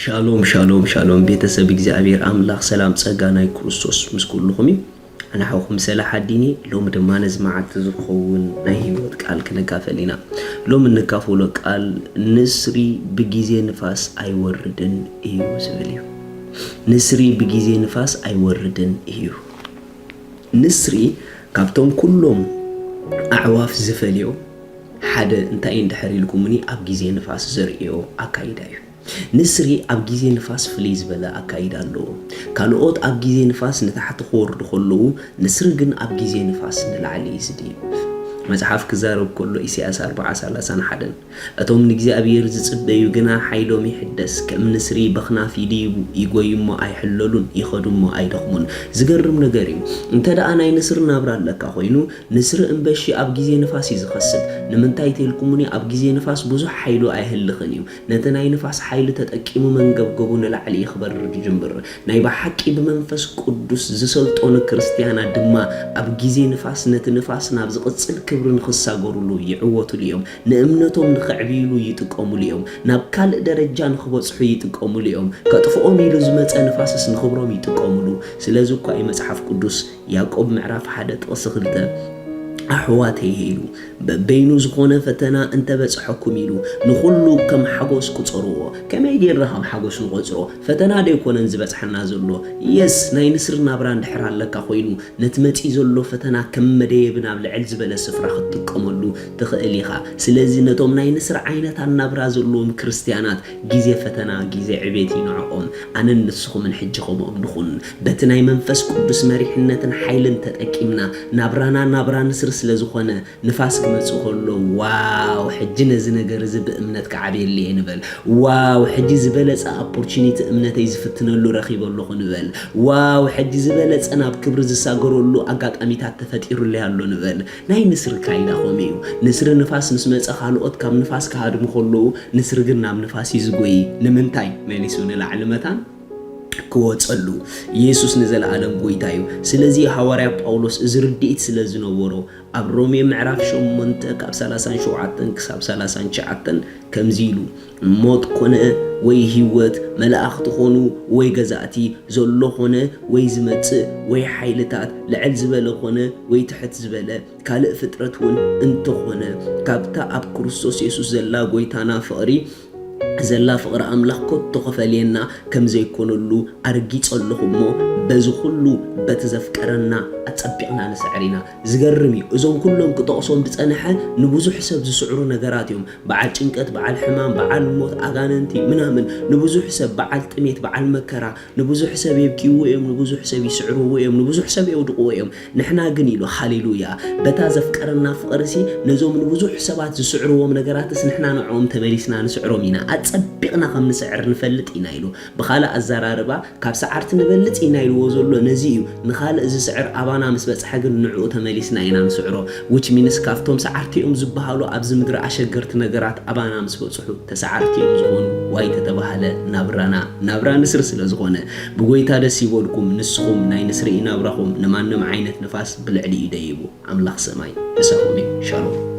ሻሎም ሻሎም ሻሎም፣ ቤተሰብ እግዚኣብሔር ኣምላኽ ሰላም ጸጋ ናይ ክርስቶስ ምስ ኩልኹም እዩ። ኣነ ሓውኹም ሰላሕ ኣዲኒ። ሎሚ ድማ ነዚ መዓልቲ ዝኸውን ናይ ህይወት ቃል ክንካፈል ኢና። ሎሚ እንካፈሎ ቃል ንስሪ ብግዜ ንፋስ ኣይወርድን እዩ ዝብል እዩ። ንስሪ ብግዜ ንፋስ ኣይወርድን እዩ። ንስሪ ካብቶም ኩሎም ኣዕዋፍ ዝፈልዮ ሓደ እንታይ እንድሕር ኢልኩምኒ፣ ኣብ ግዜ ንፋስ ዘርእዮ ኣካይዳ እዩ። ንስሪ ኣብ ግዜ ንፋስ ፍልይ ዝበለ ኣካይዳ ኣለዎ። ካልኦት ኣብ ግዜ ንፋስ ንታሕቲ ክወርዱ ከለዉ፣ ንስሪ ግን ኣብ ግዜ ንፋስ ንላዕሊ እዩ ዝድይብ። መጽሓፍ ክዛረብ ከሎ ኢሳያስ ኣርብዓ ሰላሳን ሓደን፣ "እቶም ንእግዚኣብሔር ዝጽበዩ ግና ሓይሎም ይሕደስ፣ ከም ንስሪ በኽናፍ ይድይቡ፣ ይጎዩ እሞ ኣይሕለሉን፣ ይኸዱ እሞ ኣይደኽሙን።" ዝገርም ነገር እዩ። እንተ ደኣ ናይ ንስሪ ናብራ ኣለካ ኮይኑ፣ ንስሪ እምበሺ ኣብ ግዜ ንፋስ እዩ ዝኸስብ። ንምንታይ ተልኩምኒ፣ ኣብ ግዜ ንፋስ ብዙሕ ሓይሉ ኣየህልኽን እዩ። ነቲ ናይ ንፋስ ሓይሊ ተጠቂሙ መንገብገቡ ንላዕሊ እዩ ክበርር ዝጅምር። ናይ ብሓቂ ብመንፈስ ቅዱስ ዝሰልጠኑ ክርስትያናት ድማ ኣብ ግዜ ንፋስ ነቲ ንፋስ ናብ ዝቕጽል ክብሪ ንኽሳገሩሉ ይዕወቱሉ እዮም። ንእምነቶም ንኸዕብይሉ ይጥቀሙሉ እዮም። ናብ ካልእ ደረጃ ንኽበጽሑ ይጥቀሙሉ እዮም። ከጥፍኦም ኢሉ ዝመጸ ንፋስስ ንኽብሮም ይጥቀሙሉ። ስለዚ እኳ እዩ መጽሓፍ ቅዱስ ያዕቆብ ምዕራፍ ሓደ ጥቕሲ ክልተ፣ "ኣሕዋተይ" ኢሉ፣ "በበይኑ ዝኾነ ፈተና እንተበጽሐኩም" ኢሉ፣ "ንኹሉ ከም ሓጎስ ቁጸርዎ።" ከመይ ጌርና ከም ሓጎስ ንቆጽሮ? ፈተና ዶ ኣይኮነን ዝበጽሐና ዘሎ? የስ፣ ናይ ንስሪ ናብራ እንድሕር ኣለካ ኮይኑ፣ ነቲ መጺእ ዘሎ ፈተና ከም መደየቢ ናብ ልዕል ዝበለ ስፍራ ክትጥቀመሉ ትኽእል ኢኻ። ስለዚ ነቶም ናይ ንስሪ ዓይነት ኣናብራ ዘለዎም ክርስትያናት፣ ግዜ ፈተና፣ ግዜ ዕቤት እዩ ንዕኦም። ኣነን ንስኹምን ሕጂ ከምኦም ንኹን። በቲ ናይ መንፈስ ቅዱስ መሪሕነትን ሓይልን ተጠቂምና፣ ናብራና ናብራ ንስሪ ስለ ዝኾነ፣ ንፋስ ክመጽእ ከሎ፣ "ዋው፣ ሕጂ ነዚ ነገር እዚ ብእምነት ክዓብየሉ እየ" ንበል። "ዋው፣ ሕጂ ዝበለጸ ኦፖርቹኒቲ እምነተይ ዝፍትነሉ ረኺበ ኣለኹ" ንበል። "ዋው፣ ሕጂ ዝበለጸ ናብ ክብሪ ዝሳገረሉ ኣጋጣሚታት ተፈጢሩለይ ኣሎ" ንበል። ናይ ንስሪ ካይዳ ከምኡ እዩ። ንስሪ ንፋስ ምስ መጸ፣ ካልኦት ካብ ንፋስ ክሃድሙ ከለዉ፣ ንስሪ ግን ናብ ንፋስ እዩ ዝጎይ። ንምንታይ? መሊሱ ንላዕሊ መታን ክወጸሉ። የሱስ ንዘለኣለም ጎይታ እዩ። ስለዚ ሃዋርያ ጳውሎስ እዚ ርድኢት ስለ ዝነበሮ፣ ኣብ ሮሜ ምዕራፍ ሸሞንተ ካብ ሰላሳን ሸውዓተን ክሳብ ሰላሳን ትሽዓተን ከምዚ ኢሉ፣ "ሞት ኮነ ወይ ህይወት፣ መላእኽቲ ኾኑ ወይ ገዛእቲ፣ ዘሎ ኾነ ወይ ዝመጽእ፣ ወይ ሓይልታት፣ ልዕል ዝበለ ኾነ ወይ ትሕት ዝበለ፣ ካልእ ፍጥረት እውን እንተኾነ፣ ካብታ ኣብ ክርስቶስ የሱስ ዘላ ጎይታና ፍቕሪ፣ ዘላ ፍቕሪ ኣምላኽ ከቶ ክፈልየና ከም ዘይኮነሉ ኣርጊጸ ኣለኹ እሞ፣ በዚ ኩሉ በቲ ዘፍቀረና ኣጸቢቕና ንስዕር ኢና። ዝገርም እዩ። እዞም ኩሎም ክጠቕሶም ዝጸንሐ ንብዙሕ ሰብ ዝስዕሩ ነገራት እዮም። በዓል ጭንቀት፣ በዓል ሕማም፣ በዓል ሞት፣ ኣጋንንቲ ምናምን፣ ንብዙሕ ሰብ በዓል ጥሜት፣ በዓል መከራ፣ ንብዙሕ ሰብ የብክይዎ እዮም፣ ንብዙሕ ሰብ ይስዕርዎ እዮም፣ ንብዙሕ ሰብ የውድቕዎ እዮም። ንሕና ግን ኢሉ፣ ሃሌሉያ፣ በታ ዘፍቀረና ፍቕርሲ ነዞም ንብዙሕ ሰባት ዝስዕርዎም ነገራትስ ንሕና ንዕኦም ተመሊስና ንስዕሮም ኢና። ኣጸቢቕና ከም ንስዕር ንፈልጥ ኢና ኢሉ። ብኻልእ ኣዘራርባ፣ ካብ ሰዓርቲ ንበልጽ ኢና ኢልዎ ዘሎ ነዚ እዩ። ንኻልእ ዝስዕር ኣባና ምስ በጽሐ ግን ንዕኡ ተመሊስና ኢና ንስዕሮ። Which means ካብቶም ሰዓርቲ እዮም ዝበሃሉ ኣብዚ ምድሪ ኣሸገርቲ ነገራት ኣባና ምስ በጽሑ ተሰዓርቲ እዮም ዝኾኑ። ዋይ ተተባህለ ናብራና፣ ናብራ ንስሪ ስለ ዝኾነ። ብጎይታ ደስ ይበልኩም፣ ንስኹም ናይ ንስሪ ናብራኹም ንማንም ዓይነት ንፋስ ብልዕሊ እዩ ደይቡ። ኣምላኽ ሰማይ ምሳኹም እዩ። ሻሎም።